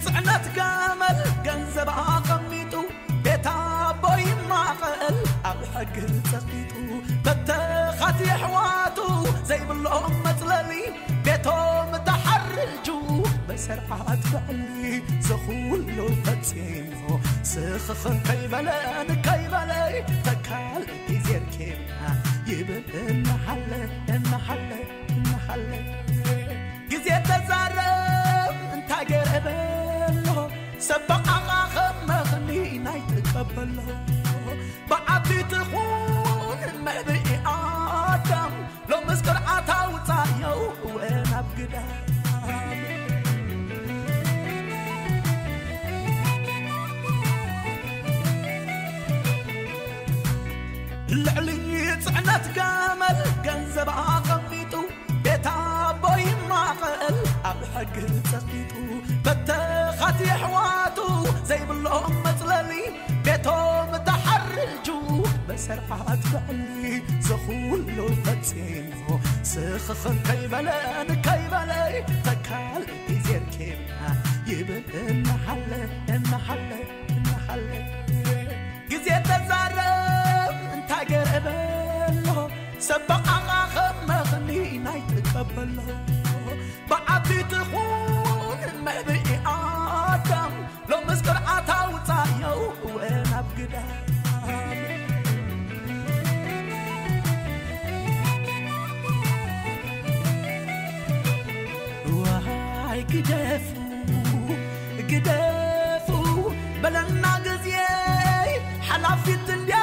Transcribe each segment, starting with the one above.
ጽዕነት ገመል ገንዘብ ኣቐሚጡ ቤት ኣቦ ይማቐል ኣብ ሕጊ ጸቂጡ በተኻት የሕዋቱ ዘይብሎም መጽለሊ ቤቶም ተሓርጁ በሰርዓት ብዕሊ ዝኹሉ ፈጺሙ ስኽኽን ከይበለ ንከይበለ ተካል ግዜ ርኬብና ይብል እናሓለ እናሓለ እናሓለ ግዜ ተዛረብ እንታይ ገይረ በሎ ሰብ በቓቓ ከም መኽኒ ናይ ትቀበሎ ብዓቢት ኹን መዕብኢ ኣዳም ሎምስ ቅርዓት ኣውፃዮ እወ ናብ ግዳም ልዕሊ ጽዕነት ገመል ገንዘብ ኣቐሚጡ ቤት ኣቦ ይማቐል ኣብ ሕጊ ጸቂጡ በተኻት የሕዋቱ ዘይብሎም መጽለሊ ቤቶም ተሓርጁ በሰርዓት ብዕሊ ዝኹሉ ፈጺሙ ስኽኽን ከይበለ ንከይበለ ተካል ግዜ ርኬብና ይብል እናሓለ እናሓለ እናሓለ ግዜ ተዛረብ እንታይ ገይረ በሎ ሰብ በቓቓ ከም መኽኒ ናይ ትቀበሎ ብዓቢት ኹን መዕብኢ ኣዳም ሎምስ ቅርዓት ኣውፃዮ እወ ናብ ግዳም ዋይ ግደፉ ግደፉ በለና ግዜ ሓላፊት እንድያ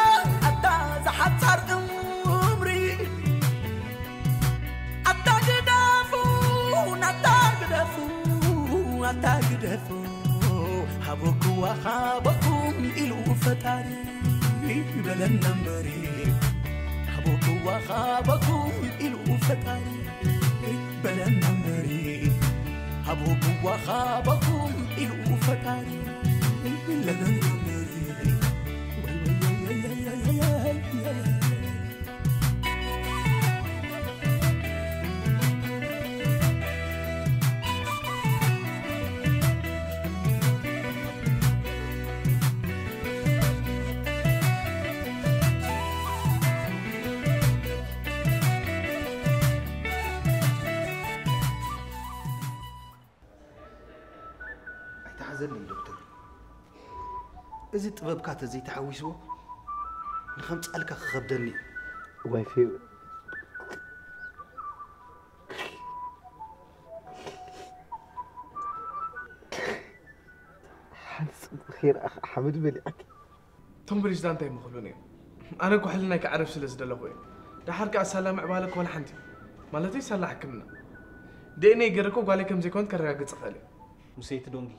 ኣታ ዝሓፃር እምሪ ኣታ ግደፉ ኣታ ግደፉ ኣታ ግደፉ ሃበኩዋ ሃበኩም ኢሉ ፈጣሪ በለና እምበሪ ሃበኩዋ ሃበኩም ኢሉ ፈጣሪ በለና እምበሪ ሃበኩዋ ሃበኩም ኢሉ ፈጣሪ በለና እምበሪ ኣይትሓዘለይ ዶክተር፣ እዚ ጥበብካ ተዘይተሓዊስዎ ንኸምጻልካ ክኸብደኒ እዩ። ዋይ ፌበን፣ ሓንቲ ጽቡቕ ከይረኣኻ ሓመድ በሊዓኪ። እቶም ፕሬዚዳንት ኣይምኽሉን እዮም። ኣነ እኮ ሕልናይ ክዓርፍ ስለ ዝደለኹ እየ። ደሓር ከኣ ሳላ ምዕባለ እኮ ወላ ሓንቲ። ማለተይ ሳላ ሕክምና። ዲ ኤን ኤ ገይረ እኮ ጓለይ ከም ዘይኮነት ከረጋግጽ እኽእል እየ። ሙሴ፣ እቲ ዶንጊ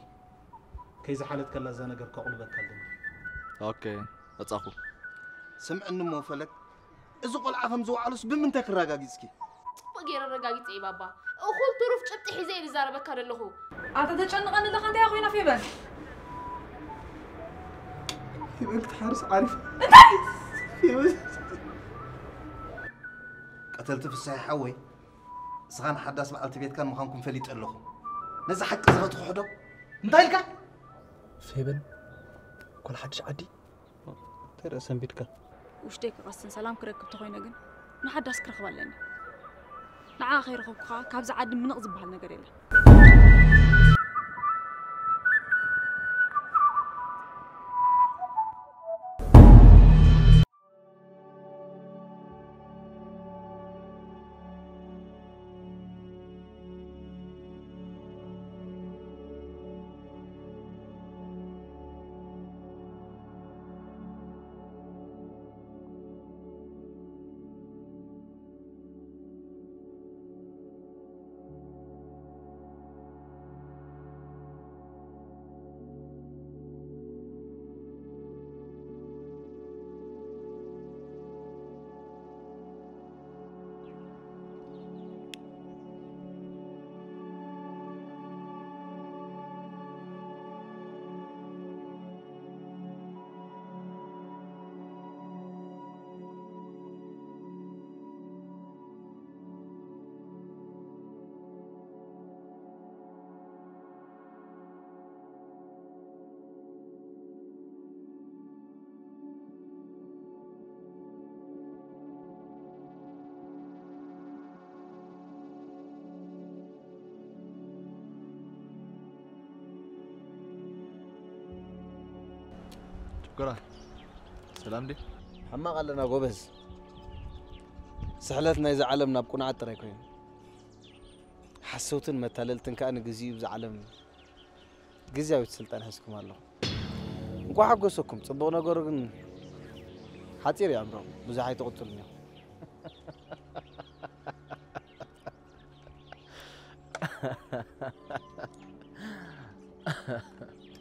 ከይዝሓለት ከላ እዛ ነገር ከቑልበካ ኣለኒ። ኦኬ፣ መጻኹ። ስምዕኒ እሞ ፈለግ፣ እዚ ቆልዓ ከም ዝወዓሎስ ብምንታይ ክረጋጊጽኪ? ጽቡቕ ገይረ ኣረጋጊጸ እየ ባባ። እኹል ትሩፍ ጭብጢ ሒዘ እየ ዝዛረበካ ዘለኹ። ኣታ ተጨንቐኒ ኣለኻ እንታይ ኮይና ፌበን? ፌበን ክትሓርስ ዓሪፍ። እንታይ? ፌበን። ቀተልቲ ፍሳሐ ሓወይ፣ ንስኻን ሓዳስ በዓልቲ ቤትካን ምዃንኩም ፈሊጠ ኣለኹ። ነዚ ሓቂ እዚ ኸትኽሕዶ? እንታይ ኢልካ? ፌበን፣ ጓል ሓድሽ ዓዲ? እንታይ ርእሰ ኣንቢድካ? ውሽጠይ ክቐስን ሰላም ክረክብ ተኾይነ ግን፣ ንሓዳስ ክረኽባ ኣለኒ። ንዓ ከይረኸብኩ ኸዓ ካብዚ ዓዲ ምንቕ ዝበሃል ነገር የለን። ሰላም ድዩ? ሕማቕ ኣለና ጎበዝ። ስሕለት ናይዛ ዓለም ናብ ቁንዓት ጥራይ ኮይኑ፣ ሓሰውትን መታለልትን ከኣ ንግዚኡ ብዛ ዓለም ግዝያዊት ስልጣን ሒዝኩም ኣለኹም። እንኳዕ ሓጎሰኩም። ጽቡቕ ነገሩ ግን ሓጺር እዩ ኣምሮም፣ ብዙሕ ኣይትቕጽሉን ኢኹም።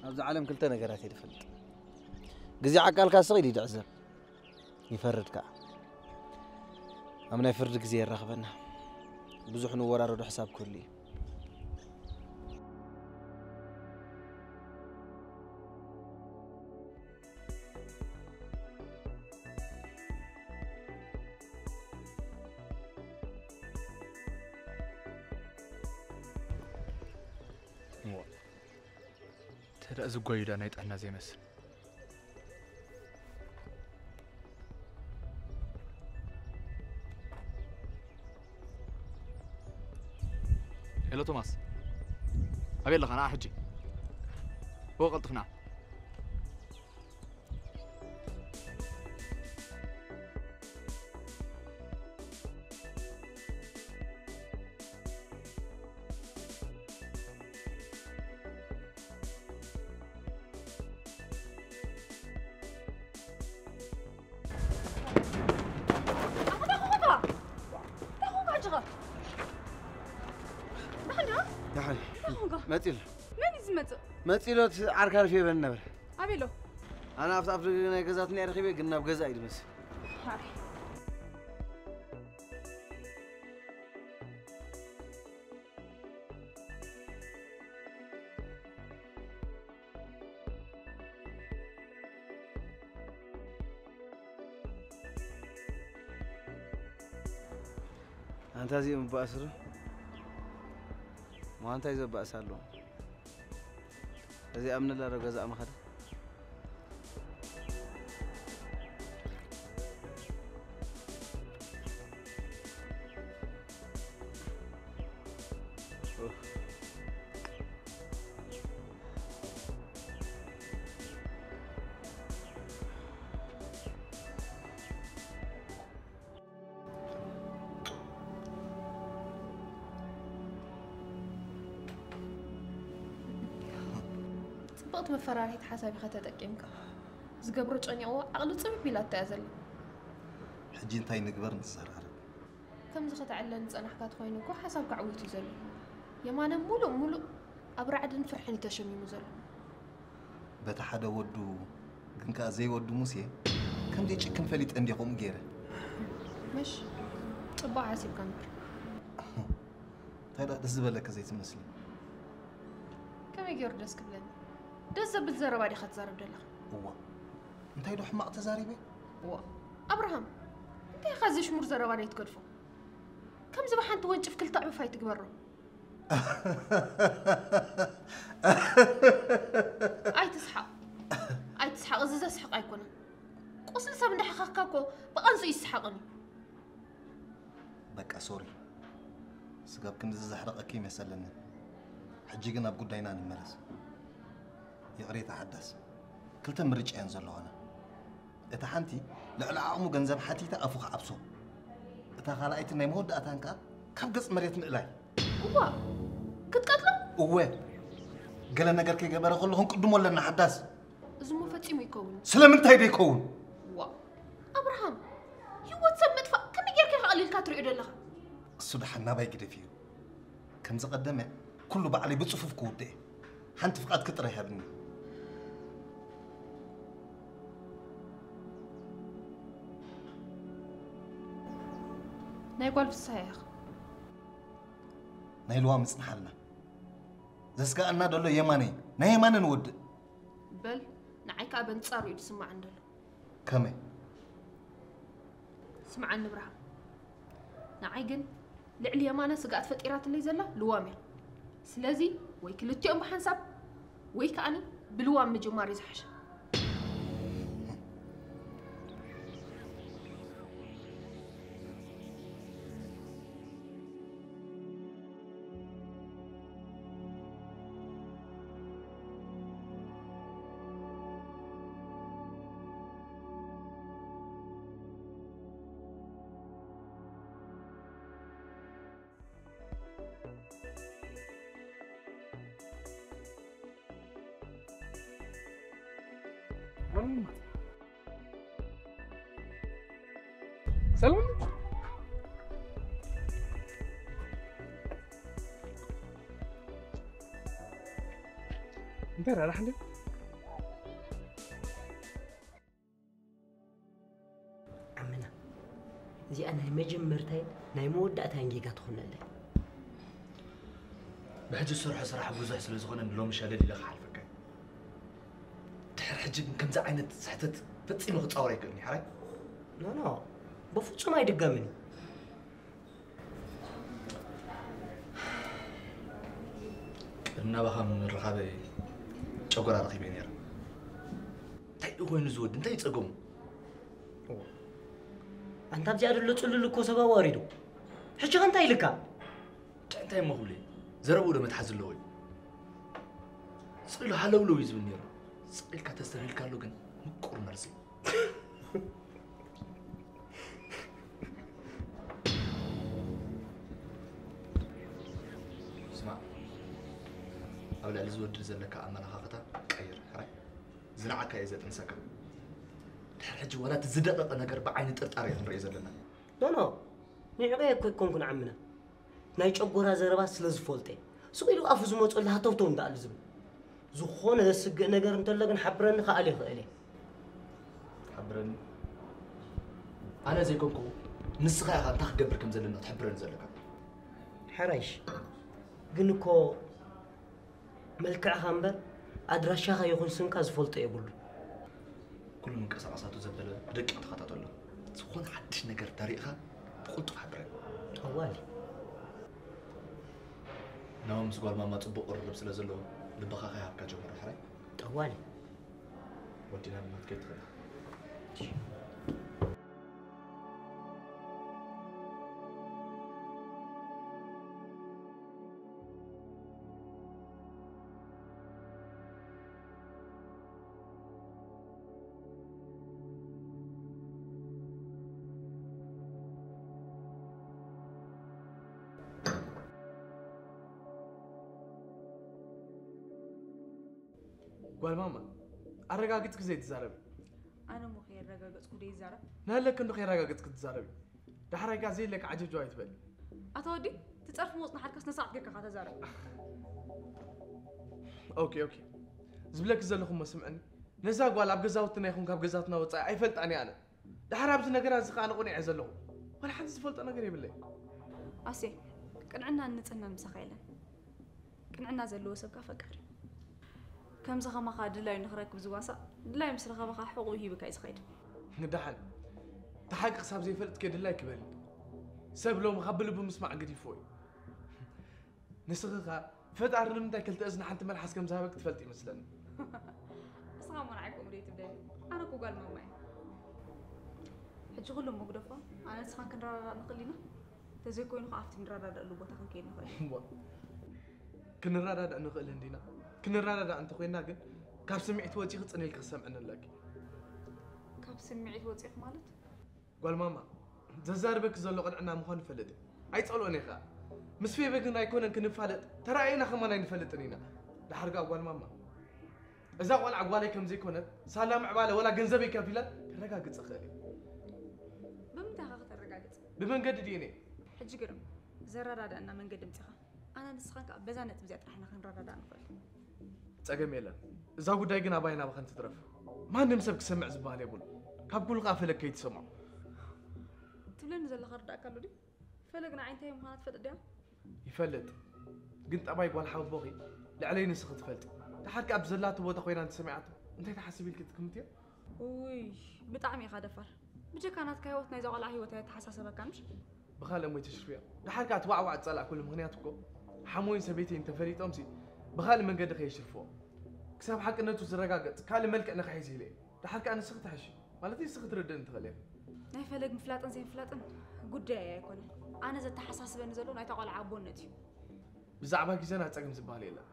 ኣብዚ ዓለም ክልተ ነገራት እየ ዝፈልጥ። ግዜ ዓቃልካ ስቕ ኢሉ ይድዕዘብ፣ ይፈርድ ከኣ። ኣብ ናይ ፍርዲ ግዜ የራኽበና። ብዙሕ ንወራረዶ ሕሳብ ክህሉ እዩ። እሞ፣ ተዳ እዚ ጓይዳ ናይ ጥዕና ዘይመስል። ሄሎ ቶማስ፣ ኣበይ ኣለኻ? ንዓ ሕጂ። እወ፣ ቀልጥፍና። ኣታ ዳኹ ኸ? ዳኹ ኸ ኣጆኻ? ደሓን ዲኻ? ደሓን። ዳኹ ኸ? መጺሉ። መን እዩ ዝመጽእ? መጺሉ፣ እቲ ዓርካ ርፊ ይበል ነበር። ኣበይ ኣሎ? ኣነ ኣብቲ ኣፍ ደገ ናይ ገዛትና እየ ረኺበ፣ ግን ናብ ገዛ እዩ ዝመስል። ኣይ። ኣንታ እዚኦም ይበኣሱ ዶ? ማ እንታይ ዘበኣስ ኣለዎም? እዚ ኣምንላ ዶ ገዛ ምኸደ? ጽብቕቲ መፈራርሒት ሓሳብ ኢኻ ተጠቂምካ። ዝገብሮ ጨኒቕዎ ዓቕሉ ጽብብ ኢላቶ እያ ዘላ። ሕጂ እንታይ ንግበር ንዘራረብ። ከምዚ ከተዕልለኒ ዝጸናሕካ ተኾይኑ እኮ ሓሳብካ ዕዉት እዩ ዘሎ። የማነ ሙሉእ ሙሉእ ኣብ ራዕድን ፍርሕን እዩ ተሸሚሙ ዘሎ። በቲ ሓደ ወዱ ግን ከኣ ዘይወዱ ሙሴ ከም ዘይጭክን ፈሊጠ እንድየ ከምኡ ገይረ። ምሽ ጽቡቕ ሓሲብካ እምበር። እንታይ ደኣ ደስ ዝበለኪ ዘይትመስሊ? ከመይ ገይሩ ደስ ክብለኒ? ደስ ዘብል ዘረባ ዲኻ ትዛረብ ዘለኻ? እዋ፣ እንታይ ዶ ሕማቕ ተዛሪበ? እዋ፣ ኣብርሃም፣ እንታይ ኢኻ እዚ ሽሙር ዘረባ ደይትገድፎ? ከምዚ ብሓንቲ ወንጭፍ ክልተ ዕፍ ኣይትግበሮ። ኣይትስሓቕ፣ ኣይትስሓቕ፣ እዚ ዘስሕቕ ኣይኮነን። ቁስሊ ሰብ እንዳሓኸኽካ እኮ ብቐንዙ ይስሓቕን እዩ። በቃ ሶሪ፣ ስጋብ ክንድዚ ዘሕረቐኪ ይመሰለኒ። ሕጂ ግን ኣብ ጉዳይና ንመለስ። ይቕሬታ ሓዳስ፣ ክልተ ምርጫ እየን ዘለዋና። እታ ሓንቲ ልዕሊ ዓቕሙ ገንዘብ ሓቲተ ኣፉ ክዓብሶ፣ እታ ካልኣይቲ ናይ መወዳእታን ከኣ ካብ ገጽ መሬት ምእላይ። እዋ፣ ክትቀትሎ? እወ፣ ገለ ነገር ከይገበረ ከሎ ክንቅድሞ ኣለና ሓዳስ። እዚ እሞ ፈጺሙ ይከውን። ስለምንታይ ደይከውን? ዋ፣ ኣብርሃም፣ ህይወት ሰብ ምጥፋእ ከመይ ጌርካ ኢኻ ቀሊልካ ትሪኦ ዘለኻ? እሱ ደሓን ናባይ ግደፍ እዩ። ከም ዝቐደመ ኩሉ ባዕለይ ብጽፉፍ ክውድእ እየ። ሓንቲ ፍቓድኪ ጥራይ ሃብኒ። ናይ ጓል ፍስሃ ኢኻ። ናይ ልዋ ምጽንሓልና። ዘስጋኣና ደሎ የማነ እዩ። ናይ የማነ ንወድእ። በል፣ ንዓይ ከኣ በንጻሩ እዩ ዝስማዓኒ ደሎ። ከመይ? ስምዓኒ ብርሃን፣ ንዓይ ግን ልዕሊ የማነ ስግኣት ፈጢራትለይ ዘላ ልዋም እያ። ስለዚ ወይ ክልቲኦም ብሓንሳብ ወይ ከኣኒ ብልዋም ምጅማር እዩ ዝሓሸ። ሰላም። እንታይ ራራሕ እንደ ዓምና፣ እዚኣ ናይ መጀመርታይን ናይ መወዳእታይን ጌጋ ትኾነለይ። ብሕጂ ዝሰርሖ ስራሕ ብዙሕ ስለ ዝኾነ ንሎሚ ሸለል ኢለ ክሓልፈካ እየ። ድሕር ሕጂ ግን ከምዚ ዓይነት ስሕተት ፈጺመ ክጻወር ኣይክእልን እየ። ሕራይ ኖ ኖ፣ በፍጹም ኣይድገምን እዩ። ቅድሚ ናባኻ ምርኻበይ ጨጎራ ረኺበ ነይረ። እንታይ እዩ ኮይኑ ዝወዲ እንታይ ይጸገሙ? ኣንታ ኣብዚኣ ዘሎ ጽሉል እኮ ሰብ ኣዋሪዱ። ሕጂ ከ እንታይ ኢልካ? እንታይ እንታይ እሞ ክብል እየ? ዘረብኡ ዶ መትሓዚ ኣለዎ እዩ? ስቕ ኢሉ ሃለውለው እዩ ዝብል ነይሩ። ስቕ ኢልካ ተስተብሂልካ ኣሎ ግን ምቁር መርዚ። ስማዕ፣ ኣብ ልዕሊ ዝወድድ ዘለካ ኣመለኻኽታ ቀይር። ሕራይ ዝነዓካ እየ ዘጥንሰካ። ድሕሪ ሕጂ ዋላ እቲ ዝደቐቐ ነገር ብዓይኒ ጥርጣረ ኢና ንሪኦ ዘለና። ኖኖ፣ ንዕቐ እኮ ኣይኮንኩን ዓምና። ናይ ጨጎራ ዘረባ ስለ ዝፈልጦ እየ። ስቕ ኢሉ ኣፉ ዝመፀሉ ሃተውተው እንዳኣሉ ዝብል። ዝኾነ ዘስግእ ነገር እንተሎ ግን ሓብረኒ ክኣል ይኽእል እየ። ሓብረኒ? ኣነ ዘይኮንኩ ንስኻ ኢኻ እንታይ ክገብር ከም ዘለና ክትሕብረኒ ዘለካ። ሕራይሽ ግን እኮ መልክዕኻ እምበር ኣድራሻኻ ይኹን ስምካ ዝፈልጦ የብሉ። ኩሉ ምንቅስቓሳቱ ዘበለ ብደቂቕ ተኸታተሎ። ዝኾነ ሓድሽ ነገር ተሪእኻ ብቕልጡፍ ሓብረኒ። ጠዋሊ። ናሆም ምስ ጓል ማማ ጽቡቕ ቅርርብ ስለ ዘለዎ ልብኻ ከይሃብካ ጀምሮ ሕራይ። ጠዋሊ። ወዲና ድማ ክትከይድ ትኽእል ኢኻ። ጓል ማማ ኣረጋግጽ ግዜ ትዛረብ። ኣነ እሞ ከየረጋገጽኩ ዶ ይዛረብ? ናለክ እንዶ ከየረጋግጽ ክትዛረብ። ዳሕራይ ጋር ዘይለካ ዓጀጆ ኣይትበል። ኣታ ወዲ ትጸርፍ ሞጽ ንሓድካስ ነሳዕት ጌርካ ተዛረብ። ኦኬ ኦኬ ዝብለክ ዘለኹ መስምዕኒ። ነዛ ጓል ኣብ ገዛውትና ይኹን ካብ ገዛትና ወጻኢ ኣይፈልጣን እየ ኣነ። ድሓር ኣብዚ ነገራት እዚ ከኣ ንቑንዕ እየ ዘለኹ። ዋላ ሓንቲ ዝፈልጦ ነገር የብለይ። ኣሴ ቅንዕናን ንጽህናን ምሳኻ የለን። ቅንዕና ዘለዎ ሰብ ከኣ ፈቃር እዩ። ከምዚ ከማኻ ድላዩ ንኽረክብ ዝዋሳእ ድላዩ ምስ ረኸበ ከኣ ሕቑኡ ሂቡ ከኣ እዩ ዝኸይድ። ንደሓን እቲ ሓቂ ክሳብ ዘይፈልጥ ከ ድላይ ክበል። ሰብ ሎሚ ካብ ብልቡ ምስማዕ ግዲፍዎ እዩ። ንስኺ ከኣ ፈጣሪ ንምንታይ ክልተ እዝኒ ሓንቲ መልሓስ ከም ዝሃበክ ትፈልጥ ይመስለኒ። እስኻ እሞ ንዓይ ከምኡ ደይ ትብለኒ? ኣነ እኮ ጓል ማማ እየ። ሕጂ ኩሉ እሞ ግደፎ። ኣነ ንስኻን ክንረዳዳእ ንኽእል ኢና። ተዘይኮይኑ ከኣ ኣብቲ ንረዳዳእሉ ቦታ ክንከይድ ንኽእል። እሞ ክንረዳዳእ ንኽእል እንዲና? ክንረዳዳእ እንተኾይንና ግን ካብ ስምዒት ወጺኺ ጽን ኢልኪ ክትሰምዕኒ ኣለኪ። ካብ ስምዒት ወጺኺ ማለት? ጓል ማማ፣ ዘዛርበኪ ዘሎ ቅንዕና ምዃኑ እፈልጥ እየ። ኣይጸልኦን እየ ከኣ። ምስ ፌበ ግን ኣይኮነን ክንፋለጥ፣ ተራእየና ከማን ኣይንፈልጥን ኢና። ደሓር ከኣ ጓል ማማ፣ እዛ ቆልዓ ጓለይ ከም ዘይኮነት ሳላ ምዕባለ ወላ ገንዘበይ ከፊለ ከረጋግጽ እኽእል እየ። ብምንታይ ኢኻ ከተረጋግጽ? ብመንገዲ ዲ ኤን ኤ። ሕጂ ግርም፣ ዘረዳድኣና መንገዲ ኣምጺኻ። ኣነ ንስኻን ከኣ በዛ ነጥቢ እዚኣ ጥራሕ ኢና ክንረዳዳእ ንኽእል። ጸገም የለን። እዛ ጉዳይ ግን ኣባይን ኣባኽን ትትረፍ። ማንም ሰብ ክሰምዕ ዝበሃል የብሉ። ካብ ኩሉ ከኣ ፈለግ ከይትሰምዖ። ትብለኒ ዘለኻ ርዳእካ ኣሎ ድዩ? ፈለግ ንዓይ እንታይ ምዃና ትፈልጥ ድያ? ይፈልጥ። ግን ጠባይ ጓል ሓወቦኺ ልዕለይ ንስኺ ትፈልጢ። ደሓር ከኣ ኣብ ዘላቶ ቦታ ኮይና እንተሰሚዓቶ እንታይ ትሓስብ ኢልኪ ትግምትዮ? ውይ ብጣዕሚ ኢኻ ደፋር። ብጀካ ናትካ ህይወት ናይዛ ቆልዓ ህይወት ኣየተሓሳሰበካንሽ? ብኻልእ እሞ ይተሽርፍዮ። ደሓር ከኣ እቲ ዋዕዋዕ ዝጸላእኩሉ ምኽንያት እኮ ሓሞይን ሰበይተይን ተፈሊጦምሲ ብኻልእ መንገዲ ከየሽርፍዎ። ክሳብ ሓቅነቱ ዝረጋገጽ ካልእ መልክዕ ንኽሕዝ ኢለ እየ። ደሓር ከኣ ንስኺ ትሕሺ። ማለት ንስኺ ትርድእኒ ትኽእሊ ኢኺ። ናይ ፈለግ ምፍላጥን ዘይምፍላጥን ጉዳየይ ኣይኮነን። ኣነ ዘተሓሳስበኒ ዘሎ ናይታ ቆልዓ ኣቦነት እዩ። ብዛዕባ ግዜና ጸገም ዝበሃል የለን።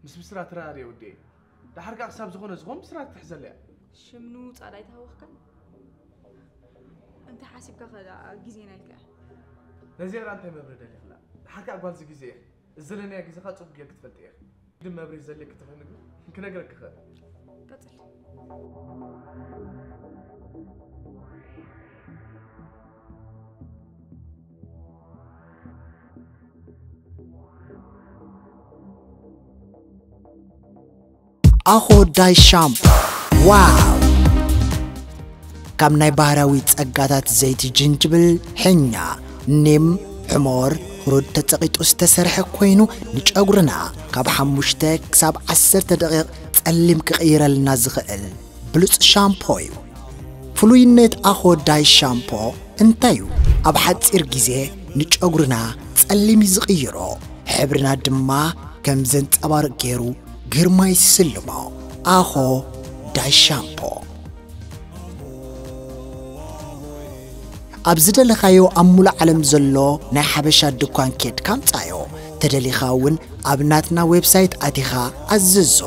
ምስ ብስራት ተረዳድየ ወዲኤ። ደሓር ከኣ ክሳብ ዝኾነ ዝኾን ብስራት ክትሕዘላ እያ። ሽም ንምውጻእ ኣይተሃወኽካን? እንታይ ሓሲብካ ከ ደኣ ግዜና ኢልካ? ነዚኣ ደኣ እንታይ መብርሂ ደሊኽላ? ደሓር ከኣ ጓልዚ ግዜ ኢኺ። ዝደለናዮ ግዜ ከኣ ጽቡቕ ጌርኪ ትፈልጥዮ ኢኺ። ግን መብርሂ ዘድልየኪ እንተኾይኑ ግን ክነግረኪ እኽእል። ቀጽል። ኣኾ ዳይ ሻምፖ። ዋው! ካብ ናይ ባህራዊ ጸጋታት ዘይቲ ጅንጅብል፣ ሕኛ፣ ኒም፣ ሕሞር፣ ህሩድ ተጸቒጡ ዝተሰርሐ ኮይኑ፣ ንጨጉርና ካብ ሓሙሽተ ክሳብ ዓሰርተ ደቂቕ ጸሊም ክቕይረልና ዝኽእል ብሉጽ ሻምፖ እዩ። ፍሉይነት ኣኾ ዳይ ሻምፖ እንታይ እዩ? ኣብ ሓጺር ግዜ ንጨጉርና ጸሊም እዩ ዝቕይሮ፣ ሕብርና ድማ ከም ዘንጸባርቕ ገይሩ ግርማ ይስልሞ። ኣኾ ዳይ ሻምፖ። ኣብ ዝደለኻዮ ኣብ ሙሉእ ዓለም ዘሎ ናይ ሓበሻ ድኳን ኬድካ ኣምጻዮ። ተደሊኻ እውን ኣብ ናትና ዌብሳይት ኣቲኻ ኣዝዞ።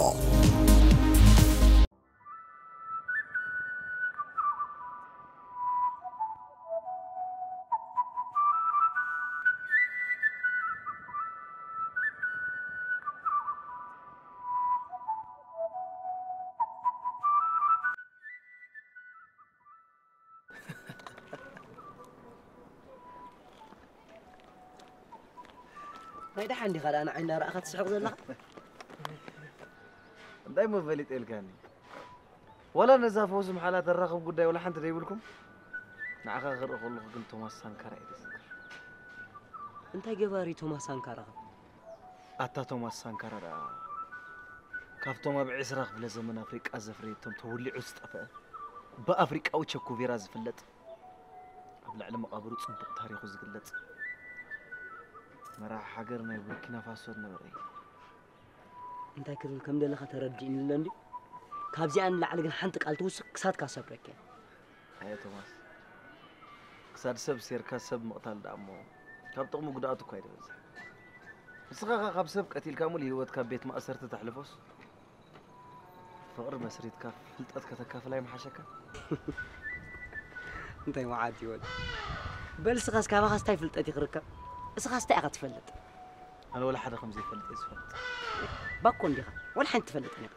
ናይ ደሓን ዲኻ ደኣ ንዓይ እናረኣኻ ትስሕቕ ዘለኻ? እንታይ እሞ ፈሊጠ ኢልካኒ? ዋላ ነዛ ፈውሲ ምሓላ ተራኽብ ጉዳይ ዋላ ሓንቲ ደይብልኩም? ንዓኻ ክርኢ ከለኹ ግን ቶማስ ሳንካራ እየ ዝዝክር። እንታይ ገባሪ ቶማስ ሳንካራ ኸ? ኣታ ቶማስ ሳንካራ ደኣ ካብቶም ኣብ ዕስራ ክፍለ ዘመን ኣፍሪቃ ዘፍረየቶም ተወሊዑ ዝጠፍአ ብኣፍሪቃዊ ቸኩቬራ ዝፍለጥ ኣብ ልዕሊ መቓብሩ ጽቡቕ ታሪኹ ዝግለጽ መራሒ ሃገር ናይ ቡርኪና ፋሶ ዝነበረ እዩ። እንታይ ክብል ከም ደለኻ ተረዲእኒ ኣሎ እንድዩ። ካብዚኣ ንላዕሊ ግን ሓንቲ ቃል ትውስኽ ክሳድካ ሰብረካ እየ። ኣየ ቶማስ፣ ክሳድ ሰብ ሴርካ ሰብ ምቕታል ደኣ እሞ ካብ ጥቕሚ ጉድኣቱ እኳ እዩ ዝበዝሕ። ንስኻ ኸ ካብ ሰብ ቀቲልካ ሙሉእ ህይወትካ ኣብ ቤት ማእሰርቲ ተሕልፎስ ፍቕሪ መስሪትካ ፍልጠት ከተካፍል ኣይምሓሸካ? እንታይ መዓት ይወል። በል እስኻስ ካባኻስ እንታይ ፍልጠት እዩ ክርከብ? እስኻስ እንታይ ኢኻ ትፈልጥ? ኣነ ወላ ሓደ ከም ዘይፈልጥ እየ ዝፈልጥ። ባኮ እንዲኻ ወላ ሓንቲ ትፈልጥን ኢኻ።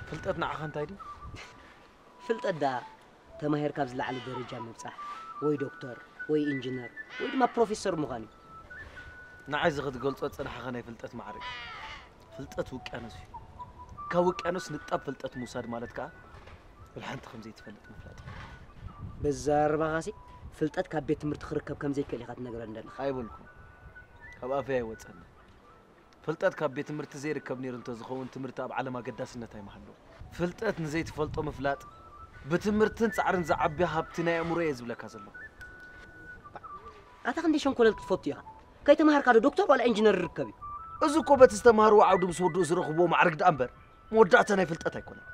ፍልጠት ንዓኻ እንታይ ድዩ? ፍልጠት ደኣ ተማሂርካ ኣብ ዝለዓለ ደረጃ ምብጻሕ ወይ ዶክተር ወይ ኢንጂነር ወይ ድማ ፕሮፌሰር ምዃን እዩ። ንዓይ እዚ ክትገልጾ ዝጸናሕኻ ናይ ፍልጠት ማዕረ እዩ። ፍልጠት ውቅያኖስ እዩ። ካብ ውቅያኖስ ንጣብ ፍልጠት ምውሳድ ማለት ከኣ ወላ ሓንቲ ከም ዘይትፈልጥ ምፍላጥ እዩ። በዛረባኻሲ ፍልጠት ካብ ቤት ትምህርቲ ክርከብ ከም ዘይክእል ኢኻ ትነግረኒ ዘለኻ። ኣይበልኩን። ካብ ኣፈይ ኣይወጸን። ፍልጠት ካብ ቤት ትምህርቲ ዘይርከብ ነይሩ እንተዝኸውን ትምህርቲ ኣብ ዓለም ኣገዳስነት ኣይምሃለዎ። ፍልጠት ንዘይትፈልጦ ምፍላጥ ብትምህርትን ጻዕርን ዝዓቢ ሃብቲ ናይ ኣእምሮ እየ ዝብለካ ዘለኹ። ኣታ ክንደይ ሸንኮለል ክትፈቱ ኢኻ? ከይተማሃርካ ዶ ዶክተር ዋላ ኢንጂነር ይርከብ እዩ? እዚ እኮ በቲ ዝተማሃርዎ ዓውዲ ምስ ወድኡ ዝረኽብዎ ማዕርግ ደኣ እምበር መወዳእታ ናይ ፍልጠት ኣይኮነን።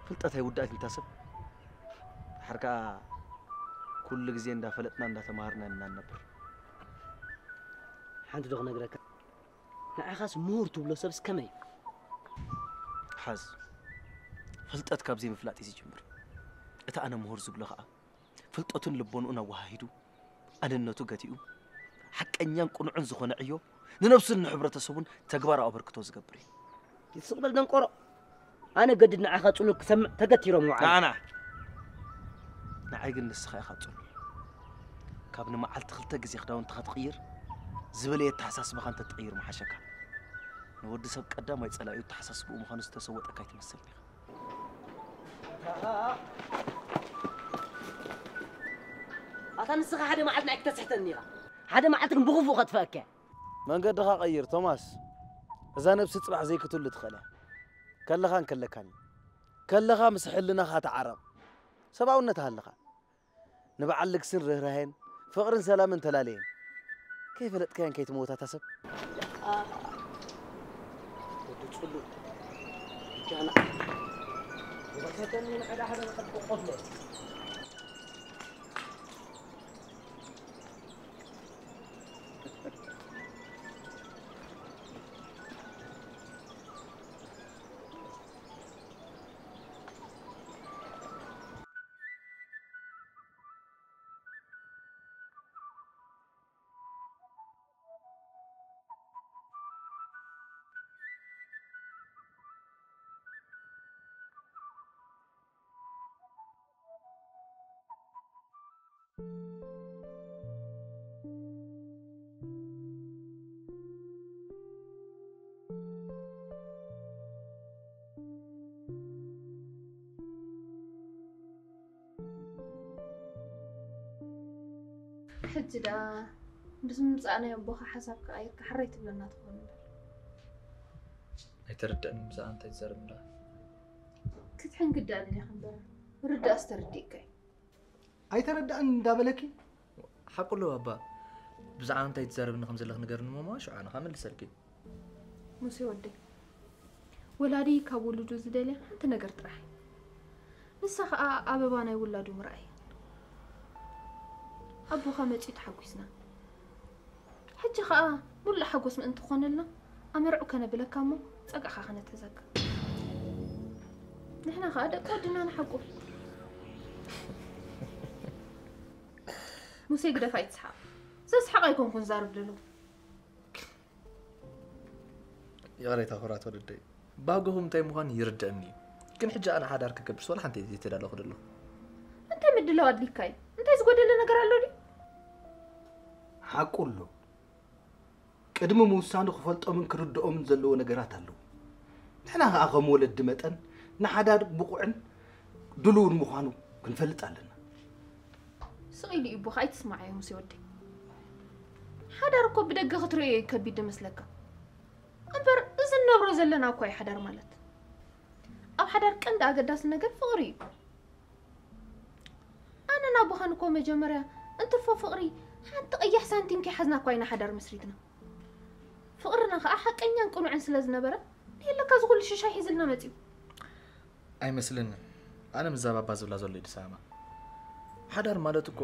ፍልጠት ኣይውዳእን እዩ እታ ሰብ። ድሓር ከኣ ኩሉ ግዜ እንዳፈለጥና እንዳተማሃርና ኢና ንነብር። ሓንቲ ዶ ክነግረካ? ንዓኻስ ምሁር ትብሎ ሰብስ ከመይ እዩ? ሓዝ፣ ፍልጠት ካብ ዘይምፍላጥ እዩ ዝጅምር። እቲ ኣነ ምሁር ዝብሎ ኸኣ ፍልጠቱን ልቦንኡን ኣወሃሂዱ ኣነነቱ ገቲኡ ሓቀኛን ቅኑዕን ዝኾነ ዕዮ ንነብሱን ንሕብረተሰቡን ተግባራዊ ኣበርክቶ ዝገብር እዩ። ይስቕ በል ደንቆሮ። ኣነ ገድድ ንዓኻ ጽሉል ክሰምዕ ተገቲሮም ውዓል። ናና ንዓይ ግን ንስኻ ኢኻ ጽሉል። ካብ ንመዓልቲ ክልተ ግዜ ክዳውንትኻ ትቕይር ዝበለ ኣተሓሳስባኻ እንተትቕይር ምሓሸካ። ንወዲ ሰብ ቀዳማይ ጸላኢኡ ኣተሓሳስብኡ ምዃኑ ዝተሰወጠካ ኣይትመስልን ኢኻ። ኣታ ንስኻ ሓደ መዓልቲ ንዓይ ክተስሕተኒ ኢኻ። ሓደ መዓልቲ ግን ብኽፉእ ከጥፍኣካ እየ። መንገድኻ ቀይር ቶማስ። እዛ ነብሲ ጽባሕ ዘይክትሉ ትኽእል እያ። ከለኻን ከለካን እዩ። ከለኻ ምስ ሕልናኻ ተዓረቕ። ሰብኣውነት ሃልኻ። ንበዓል ልግስን ርህራሄን ፍቕርን ሰላምን ተላለየን። ከይፈለጥካየን ከይትመውታ እታ ሰብ። ወዲ ጽሉል ጃና ወተተኒ ንዕዳ ሓደ መጠጥ ቆፍለ። ሕጂ ደኣ ምስ ምምጻእ ናይ ኣቦኻ ሓሳብ ክቐይር ክሓረይ ትብለና ትኸውን እምበር። ኣይተረድእን። ምሳኣ እንታይ ትዛረብ እንዳ? ክትሕንግድ ኣደሊኻ እምበር ርዳእስ ተረዲእካ እዩ። ኣይተረዳእን እንዳበለኪ? ሓቁ ኣለዎ ኣባ። ብዛዕባ እንታይ ትዛረብኒ ከም ዘለኽ ንገርኒ እሞ ሽዑ ኣነ ኸኣ መልሰልኪ። ሙሴ ወደይ፣ ወላዲ ካብ ውሉዱ ዝደልያ ሓንቲ ነገር ጥራሕ እዩ። ንሳ ኸኣ ኣበባ ናይ ውላዱ ምርኣይ። ኣቦኻ መጺኡ ተሓጒስና። ሕጂ ኸኣ ሙሉእ ሓጎስ ምእንቲ ክኾነልና ኣመርዑ ከነብለካ እሞ ጸግዕኻ ከነተዘካ። ንሕና ኸኣ ደቂ ወድና ንሓቁፍ። ሙሴ ግደፍ ኣይትስሓቕ። ዘስሕቕ ኣይኮንኩን ዛርብ ደሎ። ይቕሬታ ኩራት ወለደይ። ባህጎኹም እንታይ ምዃኑ ይርድእኒ እዩ። ግን ሕጂ ኣነ ሓዳር ክገብርስ ዋላ ሓንቲ ዘይተዳለኹ ደለኹ። እንታይ ምድላው ኣድሊካ እዩ? እንታይ ዝጎደለ ነገር ኣሎ ድዩ? ሓቁ ኣሎ። ቅድሚ ምውሳኑ ክፈልጦምን ክርድኦምን ዘለዎ ነገራት ኣለዉ። ንሕና ኸኣ ከም ወለዲ መጠን ንሓዳር ብቑዕን ድሉውን ምዃኑ ክንፈልጥ ኣለና። ስቕ ኢሉ እዩ ኣቦኻ ኣይትስማዓዮ ሙሴ ወደይ። ሓዳር እኮ ብደገ ክትርእዮ እዩ ከቢድ ደመስለካ። እምበር እዚ እንነብሮ ዘለና እኮ እዩ ሓዳር ማለት። ኣብ ሓዳር ቀንዲ ኣገዳሲ ነገር ፍቕሪ እዩ። ኣነን ኣቦኻን እኮ መጀመርያ እንትርፎ ፍቕሪ ሓንቲ ቀያሕ ሳንቲም ከይሓዝና እኳ ኢና ሓዳር መስሪትና። ፍቕርና ኸኣ ሓቀኛን ቅኑዕን ስለ ዝነበረ ንየለካ እዚ ኩሉ ሽሻይ ሒዝልና መጺኡ። ኣይመስለንን። ኣነ ምዛ ባባ ዝብላ ዘሎ ይድሳማ። ሓዳር ማለት እኮ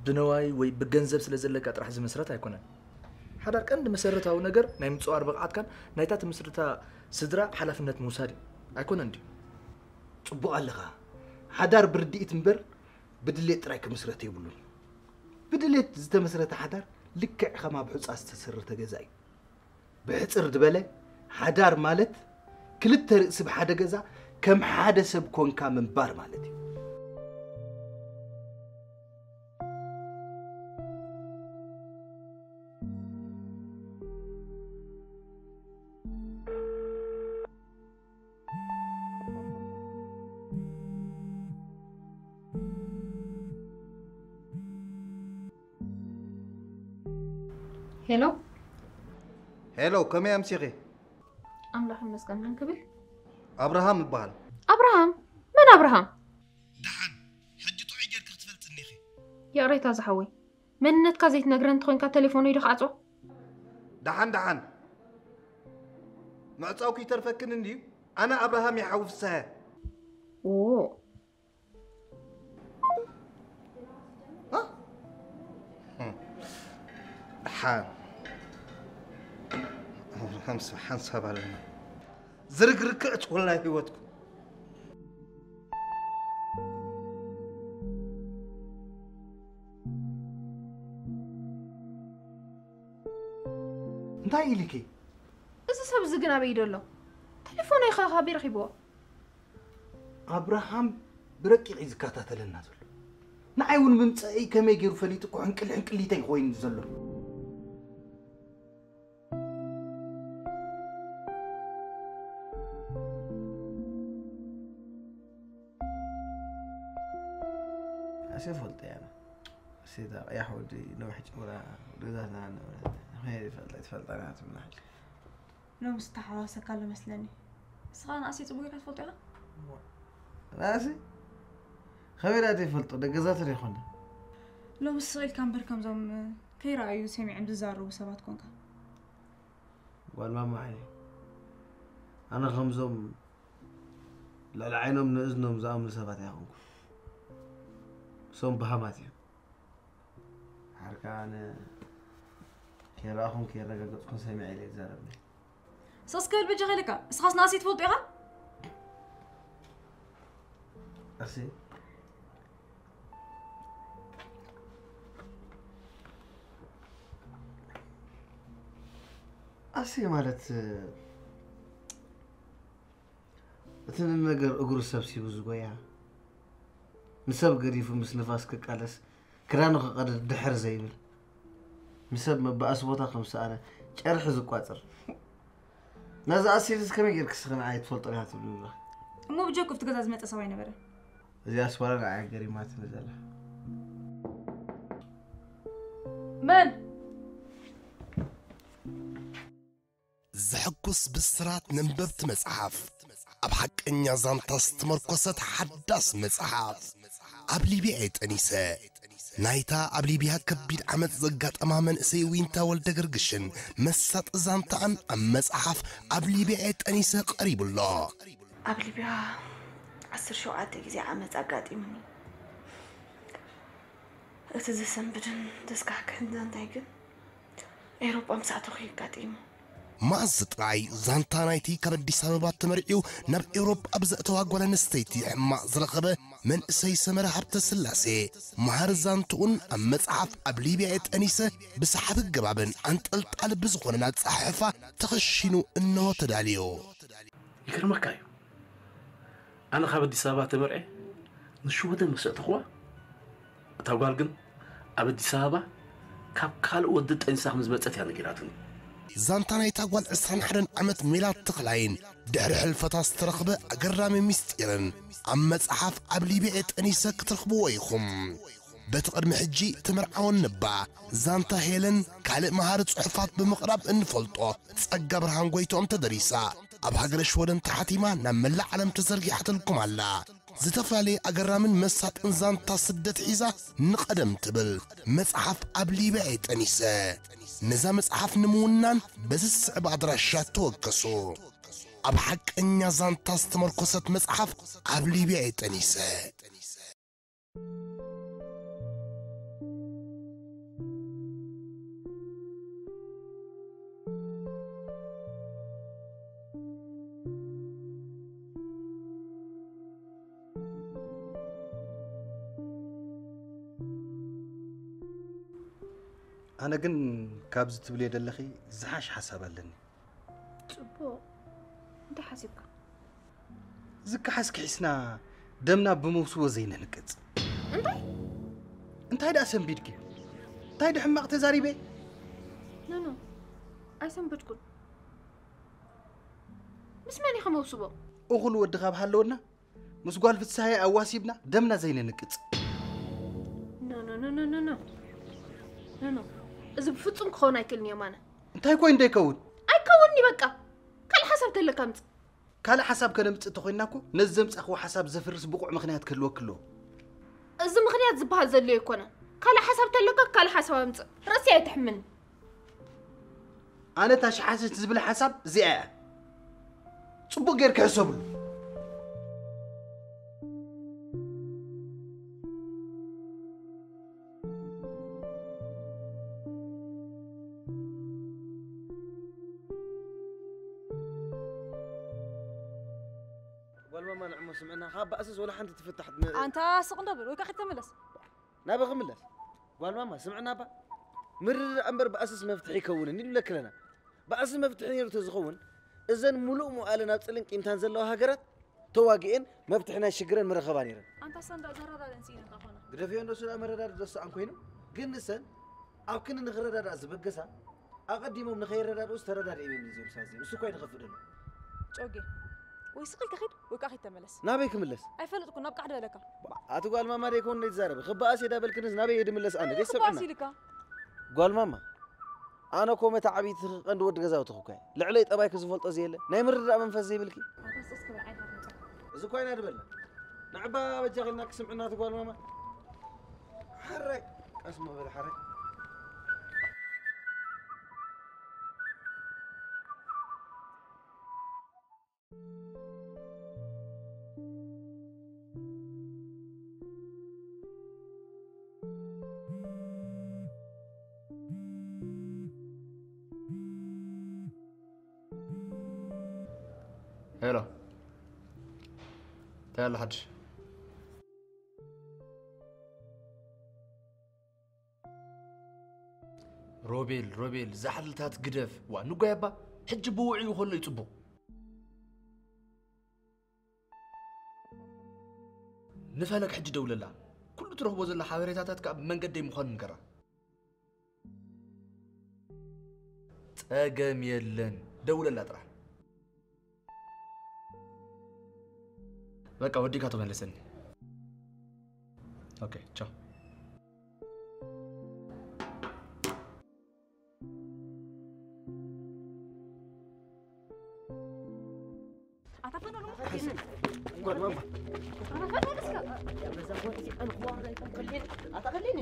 ብነዋይ ወይ ብገንዘብ ስለ ዘለካ ጥራሕ ዝምስረት ኣይኮነን። ሓዳር ቀንዲ መሰረታዊ ነገር ናይ ምጽዋር ብቕዓትካን ናይታ ትምስርታ ስድራ ሓላፍነት ምውሳድ እዩ። ኣይኮነን ድዩ? ጽቡቕ ኣለኻ። ሓዳር ብርድኢት እምበር ብድሌት ጥራይ ክምስረት የብሉን። ብድሌት ዝተመስረተ ሓዳር ልክዕ ከም ኣብ ሑጻ ዝተሰረተ ገዛ እዩ። ብሕጽር ዝበለ ሓዳር ማለት ክልተ ርእሲ ብሓደ ገዛ ከም ሓደ ሰብ ኮንካ ምንባር ማለት እዩ። ሄሎ። ሄሎ፣ ከመይ ኣምሲኺ? ኣምላኽ ይመስገን። መን ክብል? ኣብርሃም እበሃል። ኣብርሃም? መን ኣብርሃም? ደሓን፣ ሕጂ ጥዑይ ጌርኪ ክትፈልጥኒ ኢኺ። ይቕሬታ ዝሓወይ፣ መንነትካ ዘይትነግረኒ እንተኾይንካ ቴሌፎነይ ዶ ክዓጽዎ? ደሓን ደሓን፣ ምዕጻውኪ ይተርፈክን እንድዩ። ኣነ ኣብርሃም ይሓዊ ፍስሃ። ኦ። ደሓን፣ ኣብርሃም ሰብ ሓንሳብ ኣለና። ዝርግርግዕ ትኹል ናይ ህይወትኩም። እንታይ ኢልኪ? እዚ ሰብ እዚ ግን ኣበይ ደሎ? ቴሌፎነይ ኸ ካበይ ረኺብዎ? ኣብርሃም ብረቂቕ እዩ ዝከታተለና ዘሎ። ንዓይ እውን ምምፀእይ ከመይ ገይሩ ፈሊጡ እኮ ሕንቅል ሕንቅሊተይ ኮይኑ ዘሎ። ኣሴ ፈልጠ ያና ኣሴ ዳ ቀያሕ ወዲ ነዊሕ ጨጉራ ወዲ ገዛትና ነበረ። ከመይ ይፈልጣ ይትፈልጣ ናት ምናሕ ሎምስ ተሓዋሰካ ኣሎ መስለኒ። ንስኻ ንኣሴ ጽቡቕ ጌርካ ትፈልጦ ኢኻ? ናሲ ከመይ ዳ ዘይፈልጦ ደገዛት ዘይኮነ። ሎምስ ስቕ ኢልካ እምበር ከምዞም ከይረኣዩ ሰሚዖም ዝዛረቡ ሰባት ኮንካ። ጓል ማማ ዓይኒ ኣነ ከምዞም ልዕሊ ዓይኖም ንእዝኖም ዝኣምኑ ሰባት ኣይኮንኩ። እሶም በሃማት እዮም። ሓርካ ኣነ ከይረኣኹን ከየረጋገፅኩን ሰሚዐ ኢለ ይዛረብ ነይ። ሰስ ክብል በጃ ከይልካ እስኻስ ንኣሴ ትፈልጦ ኢኻ? ኣሴ ኣሴ ማለት እቲ ንነገር እግሩ ሰብሲቡ ዝጎያ ንሰብ ገዲፉ ምስ ንፋስ ክቃለስ ክዳኑ ክቐድድ ድሕር ዘይብል ንሰብ መባእሲ ቦታ ከም ሰኣነ ጨርሒ ዝቋፅር ነዚ ኣሲልስ ከመይ ጌርክስ ንዓይ ትፈልጦ ኢኻ ትብልኒ ኣለኻ? እሞ ብጀኩ ኣብቲ ገዛ ዝመፀ ሰብ ኣይነበረን። እዚኣስ ዋላ ንዓይ ገሪማትኒ ዘላ። መን? ዘሐጉስ ብስራት ነንበብቲ መጽሓፍ፣ ኣብ ሓቀኛ ዛንታ ዝተመርኮሰት ሓዳስ መጽሓፍ። ኣብ ሊብያ እየ ጠኒሰ። ናይታ ኣብ ሊብያ ከቢድ ዓመጽ ዘጋጠማ መንእሰይ ዊንታ ወልደ ገርግሽን መሳጢ ዛንታኣን ኣብ መጽሓፍ ኣብ ሊብያ እየ ጠኒሰ ቀሪቡ ኣሎ። ኣብ ሊብያ ዓሰርተ ሸውዓተ ግዜ ዓመጽ ኣጋጢሙኒ። እቲ ዘሰንብድን ዘስካሕክሕን ዛንታይ ግን ኤውሮጳ ምስ ኣተኹ እዩ ኣጋጢሙ። መኣዝ ጥራይ ዛንታ ናይቲ ካብ ኣዲስ ኣበባ ተመርዕዩ ናብ ኤውሮጳ ብዘእተዋ ጓል ኣንስተይቲ ሕማቕ ዝረኸበ መንእሰይ ሰመረ ሃብተ ስላሴ መሃር ዛንትኡን ኣብ መጽሓፍ ኣብ ሊብያ የጠኒሰ ብሰሓቢ ገባብን ኣንጠልጣሊ ብዝኾነን ኣጸሓሕፋ ተኸሺኑ እንሆ ተዳልዩ። ይገርመካ እዩ ኣነ ካብ ኣዲስ ኣበባ ተመርዐ ንሽወደን መሰእተኽዋ እታ ጓል ግን ኣብ ኣዲስ ኣበባ ካብ ካልእ ወዲ ጠንሳ ከም ዝመጸት እያ ነጊራትኒ። ዛንታ ናይታ ጓል ዕስራን ሓደን ዓመት ሜላት ተኽላይን ድሕሪ ሕልፈታ ዝተረኽበ ኣገራሚ ምስጢርን ኣብ መጽሓፍ ኣብ ሊብያ ጠኒሰ ክትረኽብዎ ኢኹም። በቲ ቅድሚ ሕጂ ተመርዓወን ነባ ዛንታ ሄለን ካልእ መሃሪ ጽሑፋት ብምቕራብ እንፈልጦ ጸጋ ብርሃን ጎይትኦም ተደሪሳ ኣብ ሃገረ ሽወደን ተሓቲማ ናብ መላእ ዓለም ተዘርጊሓትልኩም ኣላ። ዝተፈላለየ ኣገራምን መሳጥን ዛንታ ስደት ሒዛ ንቐደም ትብል መጽሓፍ ኣብ ሊብያ እየ ጠኒሰ። ነዛ መጽሓፍ ንምውናን በዚ ዝስዕብ ኣድራሻ ተወከሱ። ኣብ ሓቀኛ ዛንታ ዝተመርኮሰት መጽሓፍ ኣብ ሊብያ እየ ጠኒሰ። ኣነ ግን ካብዚ ትብልዮ ደለኺ ዝሓሽ ሓሳብ ኣለኒ። ጽቡቕ። እንታይ ሓሲብካ? ዝከሓስ ክሒስና ደምና ብመውስቦ ዘይነንቅጽ። እንታይ? እንታይ ደኣ ሰንቢድኪ? እንታይ ደሕማቕ ተዛሪበ? ኖ ኖ። ኣይሰንበድኩን። ምስ መን ኢኻ መውስቦ? እኹል ወዲ ካብ ሃለወና ምስ ጓል ፍስሃየ ኣዋሲብና ደምና ዘይነንቅጽ። ኖ ኖ ኖ ኖ ኖ ኖ ኖ ኖ። እዚ ብፍጹም ክኸውን ኣይክእልን እየ ማነ። እንታይ ኮይኑ ደይከውን? ኣይከውንኒ በቃ። ካልእ ሓሳብ ተለካ ምጽእ። ካልእ ሓሳብ ከነምጽእ ተኾይንና እኮ ነዚ ዘምጻኽዎ ሓሳብ ዘፍርስ ብቑዕ ምኽንያት ክህልወኪ ኣለዎ። እዚ ምኽንያት ዝበሃል ዘሎ ኣይኮነን። ካልእ ሓሳብ ተለካ ካልእ ሓሳብ ኣምጽእ። ርእሲ ኣይትሕምኒ። ኣነ እታ ሽሓሽት ዝብላ ሓሳብ እዚኣ እያ። ጽቡቕ ጌርኪ ሕሰብሉ። ጓል ማማ ንዕሞ ስምዕና ካብ ባእስስ ወላ ሓንቲ ትፍታሕ ኣንታ ስቕ እንዶ በል ወይ ከዓ ኺድ ተመለስ ናበ ክምለስ ጓል ማማ ስምዕና ባ ምርድዳእ እምበር ባእስስ መፍትሒ ይከውንን ኢሉ ለክለና ባእሲ መፍትሒ ነይሩ ተዝኸውን እዘን ሙሉእ መዋእለን ኣብ ፅልን ቂምታን ዘለዋ ሃገራት ተዋጊኤን መፍትሒ ናይ ሽግረን ምረኸባ ነይረን ኣንታ ሰንዳ ዘረዳድእን ስኢነን ዳኾና ግደፍዮ እንዶ ስዳ መረዳድ ደስኣን ኮይኑ ግን ንሰን ኣብ ክንዲ ንኽረዳድኣ ዝበገሳ ኣቐዲሞም ንኸይረዳድኡስ ተረዳዲኦም እዮም ዝብሉ ሳዚ ንሱ እኳ ይድኸፍእ ደሎ ጮጌ ወይ ስቕ ኢልካ ኺድ ወይ ከዓ ኺድ ተመለስ ናበይ ክምለስ ኣይፈለጥኩን ናብ ቃዕዲ በለካ ኣቲ ጓል ማማ ደይኮን ነይ ትዛረቢ ክበኣስ የዳ በልክንስ ናበይ እየ ድምለስ ኣነ ደይሰምዕና ክበኣስ ኢልካ ጓል ማማ ኣነ እኮ መታዕቢቲ ቀንዲ ወዲ ገዛውትኺ እኮ እየ ልዕለይ ጠባይኪ ዝፈልጦ ዘየለ ናይ ምርዳእ መንፈስ ዘይብልኪ ኣታ ስስ ክብል ዓይንካ ትምጻ እዚ እኳ ኢና ድበልና ንዕባ በጃኺ ኢልና ክስምዕና ትጓል ማማ ሓራይ ቀስሞ በለ ሓራይ ሄሎ እንታይ ኣሎ ሓድሽ ሮቤል ሮቤል ዛሕልታት ግደፍ ዋ ንጓይ ኣባ ሕጂ ብውዕዩ ከሎ ይፅቡቕ ንፈለግ ሕጂ ደውለላ ኩሉ ትረኽቦ ዘላ ሓበሬታታት ከዓ ብመንገደይ ምዃኑ ንገራ ጸገም የለን ደውለላ ጥራሕ በቃ ወዲካ ተመለሰኒ ኦኬ ቻው ጓል ማማ።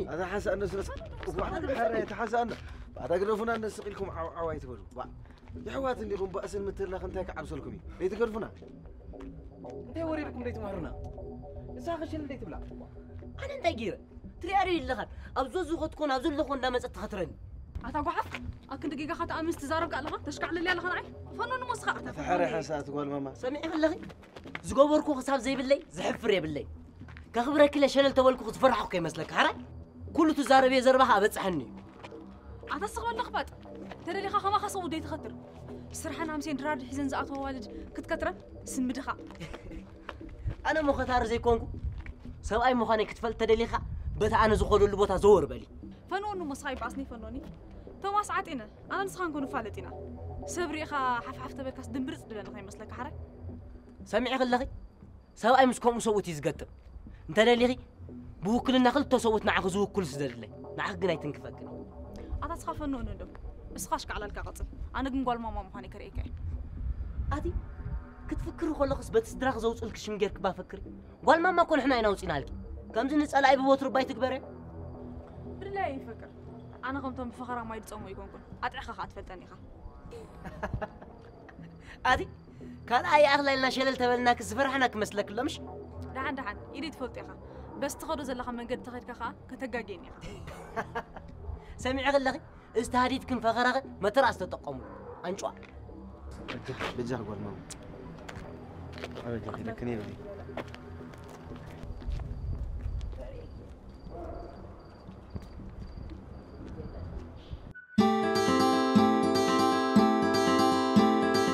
ኣታ ሓንሳእ እነሱ ነስ-፣ ዋ፣ ሓራ፣ ኣታ ሓንሳእ እነሱ። ኣታ ግደፉና፣ እነሱ ስቕ ኢልኩም ዓው ዓው ኣይትበሉ። ዋ፣ የሕዋት እንዲኹም፣ ባእስን ምትላኽ እንታይ ክዓብሰልኩም እዩ? ዘይትገድፉና? እንታይ ወሪድኩም ዘይትምህሩና? እዛ ኸሸል ዘይትብላ? ኣነ እንታይ ገይረ? ትሪኣ ዶ የለኻን? ኣብ ዞዝኾትኮን ኣብ ዘለኹ እንዳመጸት ትኸትረኒ። ኣታ ጓሓፍ፣ ኣብ ክንዲ ጌጋኻ ትኣምንስ ትዛረብ ከኣ ኣለኻ? ተሽካዕልልያ ኣለኻ ንዓይ? ፈኖኒ እሞ እስኻ። ኣታ ሓራ ሓንሳእ ጓል ማማ። ሰሚዕኺ ኣለኺ? ዝገበርኩ ክሳብ ዘይብለይ ዝሕፍር የብለይ። ከኽብረኪ ኢለ ሸለል ተበልኩ ዝፈራሕኩ ከይመስለካ። ሓራይ ኩሉ ትዛረብዮ ዘረባኻ ኣበጽሐኒ እዩ። ኣታ ስቕ በል ለኽባጥ። ተደሊኻ ከማኻ ሰብኡት ዘይትኸትር። ስርሐን ኣምሴን ድራር ሒዘን ዝኣተዋ ኣዋልድ ክትከትረን ስምድኻ። ኣነ እሞ ኸታሪ ዘይኮንኩ ሰብኣይ ምዃነይ ክትፈልጥ ተደሊኻ በቲ ኣነ ዝኾደሉ ቦታ ዘወር በሊ። ፈንወኒ እሞ ስኻ ይበኣስኒ ፈንወኒ። ቶማስ ዓጢነ ኣነ ንስኻን ኮ ንፋለጥ ኢና። ሰብ ርኢኻ ሓፍሓፍ ተበልካስ ድምብርጽ ድበኒ ከይመስለካ ሓራይ። ሰሚዒ ከለኺ ሰብኣይ ምስ ከምኡ ሰብኡት እዩ ዝገጥም። እንተደሊኺ ብውክልና ክልተ ሰብኡት ንዓኺ ዝውክሉ ስደድለይ። ንዓኺ ግን ኣይትንክፈክን። ኣታ ስኻ ፈንወኒ እንዶ እስኻ ኣሽካዕላልካ ቀጽል። ኣነ ግን ጓል ማማ ምዃነይ ከርእየካ እየ። ኣቲ ክትፍክሪ ከለኽስ በቲ ስድራኺ ዘውፅልኪ ሽም ጌርኪ ባፈክሪ። ጓል ማማ እኮ ንሕና ኢና ኣውፂናልኪ። ከምዚ ንፀላኢ ብወትሩ እባ ኣይትግበርዮ። ብድላይ ይፈቅር። ኣነ ከምቶም ብፈኸራ ማይ ዝፀሙ ኣይኮንኩን። ኣጥዕኻ ኸኣ ትፈልጠኒ ኢኻ። ኣቲ ካልኣይ ይኣኽላ ኢልና ሸለል ተበልናኪ ዝፈራሕና ክመስለኪ ኣሎ ምሽ? ደሓን ደሓን ኢደይ ትፈልጦ ኢኻ። በዚ ትኸዶ ዘለኻ መንገዲ ተኸድካ ኸኣ ከተጋግየኒ ኢኻ። ሰሚዕኺ ኣለኺ? እዚ ተሃዲድክን ፈኸራኸ መተርኣስ ተጠቀሙ። ኣንጭዋ። በጃ፣ በጃ ጓል ማማ። ኣበጃ፣ ልክን ይበል።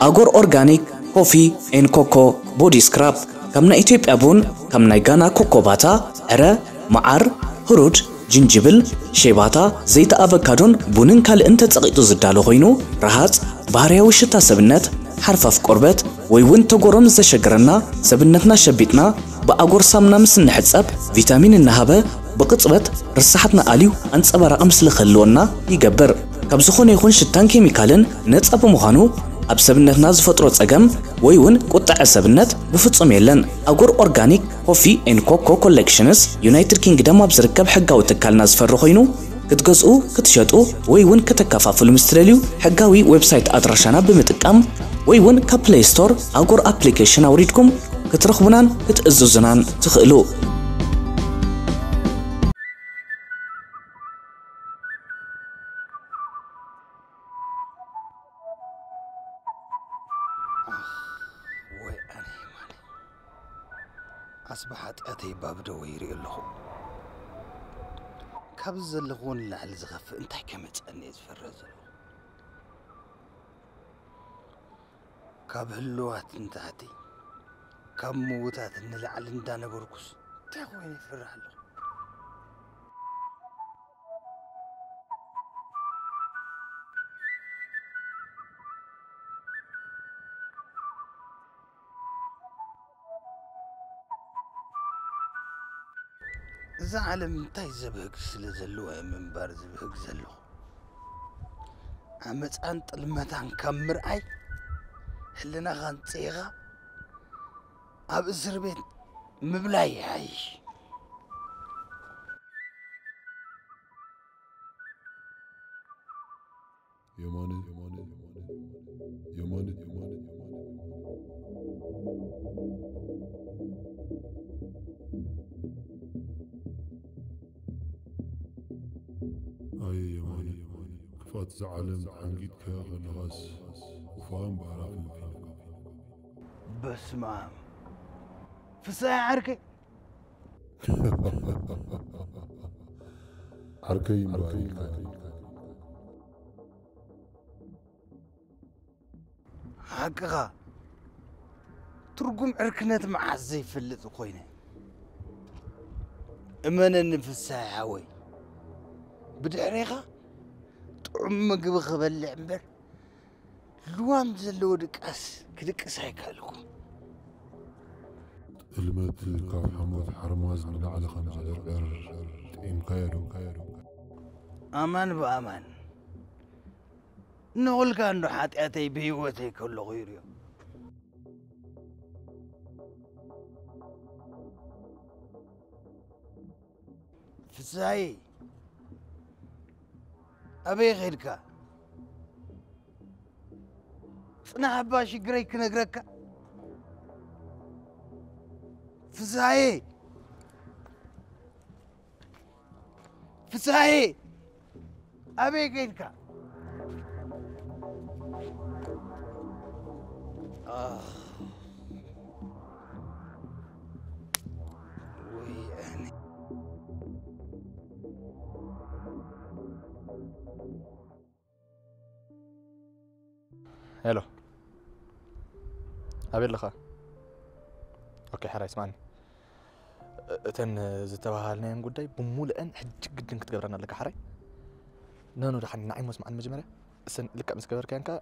ኣጎር ኦርጋኒክ ኮፊ ኤን ኮኮ ቦዲ ስክራብ፣ ካብ ናይ ኢትዮጵያ ቡን፣ ካብ ናይ ጋና ኮኮባታ፣ ዕረ፣ መዓር፣ ህሩድ፣ ጅንጅብል፣ ሼባታ፣ ዘይቲ ኣቨካዶን ቡንን ካልእን ተጸቒጡ ዝዳሎ ኮይኑ፣ ረሃጽ፣ ባህርያዊ ሽታ ሰብነት፣ ሓርፋፍ ቆርበት፣ ወይ እውን ተጎሮ ምስ ዘሸግረና፣ ሰብነትና ሸቢጥና፣ ብኣጎር ሳሙና ምስ እንሕጸብ፣ ቪታሚን እናሃበ፣ ብቕጽበት ርሳሓትና ኣልዩ ኣንጸባራቒ ምስሊ ክህልወና ይገብር። ካብ ዝኾነ ይኹን ሽታን ኬሚካልን ነጻ ብምዃኑ፣ ኣብ ሰብነትና ዝፈጥሮ ጸገም ወይ እውን ቁጥዐ ሰብነት ብፍጹም የለን። ኣጎር ኦርጋኒክ ኮፊ ኤን ኮኮ ኮሌክሽንስ ዩናይትድ ኪንግደም ኣብ ዝርከብ ሕጋዊ ትካልና ዝፈሪ ኮይኑ፣ ክትገዝኡ፣ ክትሸጡ ወይ እውን ከተከፋፍሉ ምስ ትደልዩ፣ ሕጋዊ ዌብሳይት ኣድራሻና ብምጥቃም ወይ እውን ካብ ፕሌይ ስቶር ኣጎር ኣፕሊኬሽን ኣውሪድኩም ክትረኽቡናን ክትእዝዙናን ትኽእሉ። ኣኽ፣ ወይ ኣነ የማነይ። ኣስበ ሓጢኣተይ ባብ ደወ ይርኢ ኣለኹ። ካብዚ ዘለኹዎ ንላዕሊ ዝኸፍእ እንታይ ከመጸኒ እየ ዝፈርህ ዘለኹ? ካብ ህሉዋት ንታሕቲ፣ ካብ ምዉታት ንላዕሊ እንዳነበርኩስ እንታይ ኮይነ ይፈርህ ኣለኹ? እዛ ዓለም እንታይ ዘብህግ ስለ ዘለዋ እየ ምንባር ዝብህግ ዘለኹ። ዓመፃን ጥልመታን ካብ ምርኣይ፣ ህልናኻን ፅኢኻ ኣብ እስር ቤት ምብላይ ይሓይሽ። የማነ፣ የማነ፣ የማነ፣ የማነ። ኣየ የማነ፣ ክፍኣት እዛ ዓለም ሓንጊጥካያ ከለኻስ፣ ውፉያን ባዕላኽን ፊልካ። በስመ ኣብ። ፍስሃ ዓርከይ። ዓርከይ እምበኣር ኢልካ። ሓቅኻ፣ ትርጉም ዕርክነት መዓስ ዘይፈልጥ ኮይነ። እመነኒ ፍስሃ ሓወይ፣ ብድሕሬኻ ጥዑም ምግቢ ክበልዕ እምበር፣ ልዋም ዘለዎ ድቃስ ክድቅስ ኣይከኣልኩ። ጥልመት ካብ ሓሞት ሓርማዝ ንላዕሊ ከም ዝዕርዕር ጥዒምካዮ ዶ? ኣማን ብኣማን፣ ንኹልካ እንዶ ሓጢኣተይ ብህይወተይ ከለኹ ይርዮ። ሳይ፣ ኣበይ ኸድካ? ጽናሕ እባ ሽግረይ ክነግረካ። ፍስሃየ! ፍስሃየ! ኣበይ ከይድካ? ኣህ፣ ወይ ኣነ። ሄሎ፣ ኣበይ ኣለኻ? ኦኬ፣ ሓራይ ስማዕኒ። እተን ዝተባሃልናየን ጉዳይ ብሙሉአን ሕጂ ግድን ክትገብረና ኣለካ ሓራይ። ነኑ ደሓን ንዓይ ሞ ስማዕኒ መጀመርያ። እሰን ልክዕ ምስ ገበርካየን ከኣ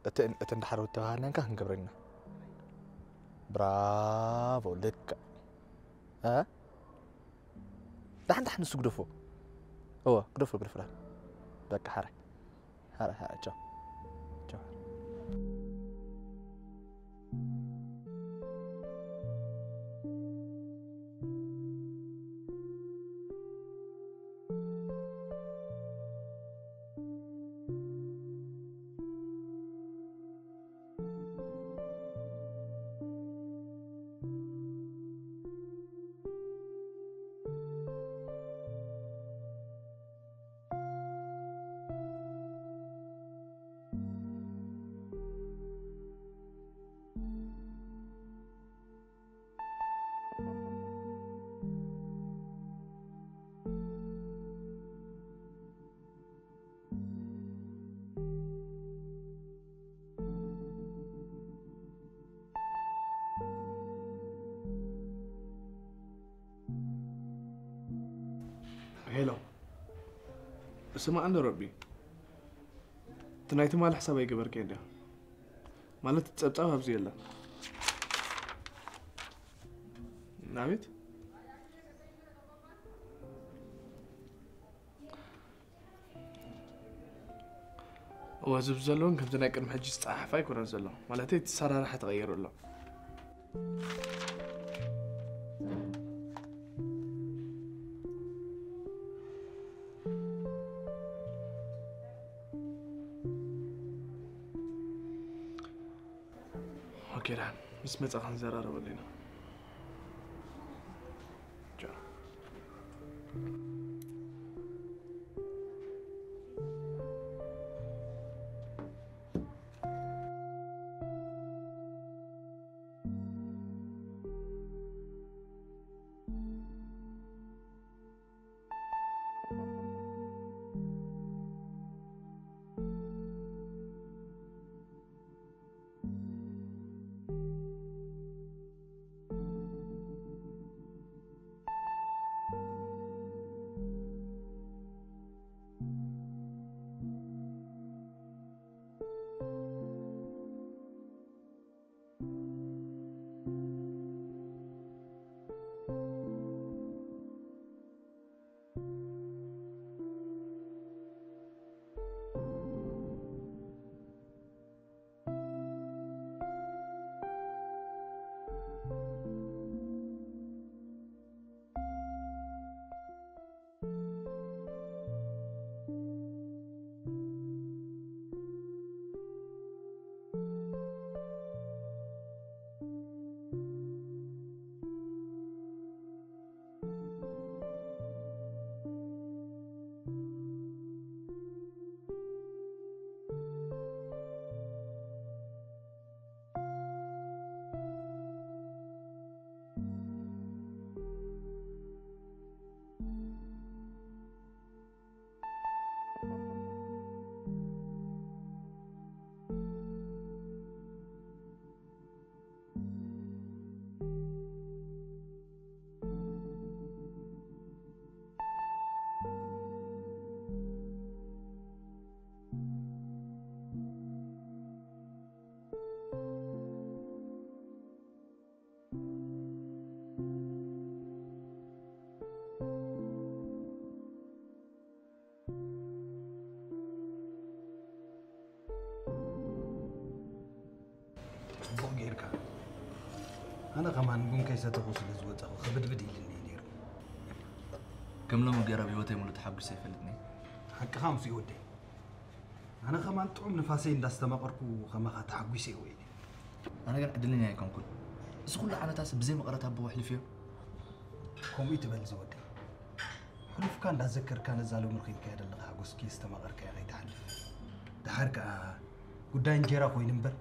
እተን፣ እተን ደሓር ዝተባሃልናየን ከኣ ክንገብረን ኢና። ብራቮ፣ ልክዕ። እ? ደሓን ደሓን ንሱ ግደፎ። እወ፣ ግደፎ፣ ግደፎ ደሓን። በቃ ሓራይ። ሓራይ፣ ሓራይ፣ ቻው። ቻው። ሄሎ፣ ስማዕ እንዶ ረቢ፣ እቲ ናይ ትማሊ ሕሳብ ኣይገበርካዮ እንዲያ? ማለት ጸብጻብ ኣብዚ የለን። ናቤት? እወ፣ ዝብ ዘለውን ከምቲ ናይ ቅድሚ ሕጂ ዝጸሓሓፍ ኣይኮነን ዘሎ። ማለተይ፣ እቲ ሰራርሓ ተቐይሩ ኣሎ። ኦኬ፣ ደሓን። ምስ መጻ ክንዘራረበሉ ኢና። ቻው። ጽቡቕ ጌርካ። ኣነ ከማን ቡን ከይሰተኹ ስለ ዝወጸኹ ክብድብድ ኢልኒ እዩ ነይሩ። ከም ሎሚ ገይረ ኣብ ህይወተይ ሙሉ ተሓጒሰ ኣይፈልጥን እየ። ሓቅኻ ምስ ወደይ። ኣነ ከማን ጥዑም ንፋሰይ እንዳስተማቐርኩ ከማኻ ተሓጒሰ እየ ወይኒ። ኣነ ግን ዕድለኛ ኣይኮንኩን። እዚ ኩሉ ዓመታስ ብዘይ መቐረት ኣቦ ኣሕሊፍዮ። ከምኡ ትበል ዝወደይ። ሕሉፍካ እንዳዘከርካ ነዛ ሎሚ ረኺብካያ ዘለኻ ሓጎስኪ ዝተማቐርካያ ከይትሓልፍ። ደሓር ከኣ ጉዳይ እንጀራ ኮይኑ እምበር፣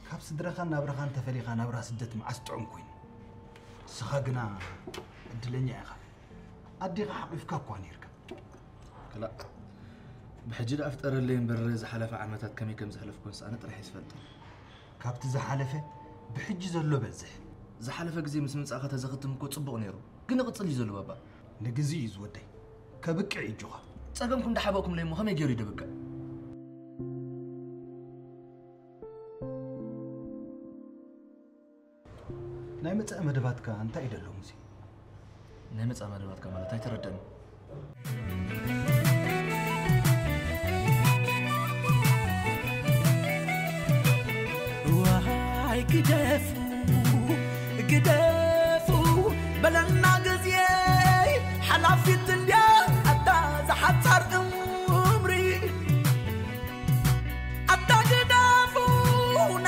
ካብ ስድራኻን ናብራኻን ተፈሊኻ ናብራ ስደት መዓስ ጥዑም ኮይኑ። ንስኻ ግና ዕድለኛ ኢኻ። ኣዴኻ ሓቒፍካ እኳ ነይርካ። ክላእ፣ ብሕጂ ደኣ ፍጠረለይ እምበር ዝሓለፈ ዓመታት ከመይ ከም ዘሕለፍኩንስ ኣነ ጥራሕ እየ ዝፈልጥ። ካብቲ ዝሓለፈ ብሕጂ ዘሎ በዝሕ። ዝሓለፈ ግዜ ምስ ምምጻእካ ተዘኽትም እኮ ጽቡቕ ነይሩ፣ ግን ይቕጽል እዩ ዘሎ ባባ። ንግዜ እዩ ዝወደይ። ከብቅዕ እዩ እጆኻ። ጸገምኩም እንዳሓበእኩምለይ እሞ ከመይ ገይሩ እዩ ደብቅዕ? ናይ መጻኢ መደባትካ እንታይ እዩ ደሎ ሙሴ? ናይ መጻኢ መደባትካ ማለት ኣይተረደእን። ዋይ ግደፉ ግደፉ በለና ግዜ ሓላፊት እንድያ ኣታ ዝሓጻር እምሪ ኣታ ግደፉ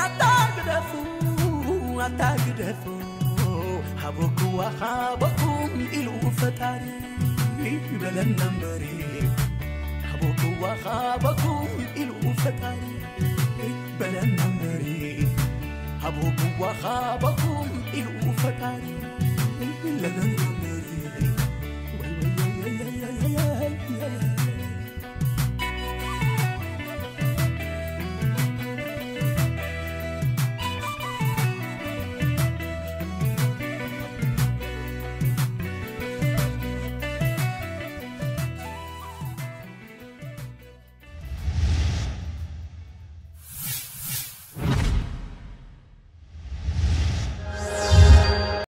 ኣታ ግደፉ ኣታ ግደፉ ሃበኩዋ ሃበኩም ኢሉ ፈጣሪ በለና እምበሪ ሃበኩዋ ሃበኩም ኢሉ ፈጣሪ በለና እምበሪ ሃበኩዋ ሃበኩም ኢሉ ፈጣሪ ለለና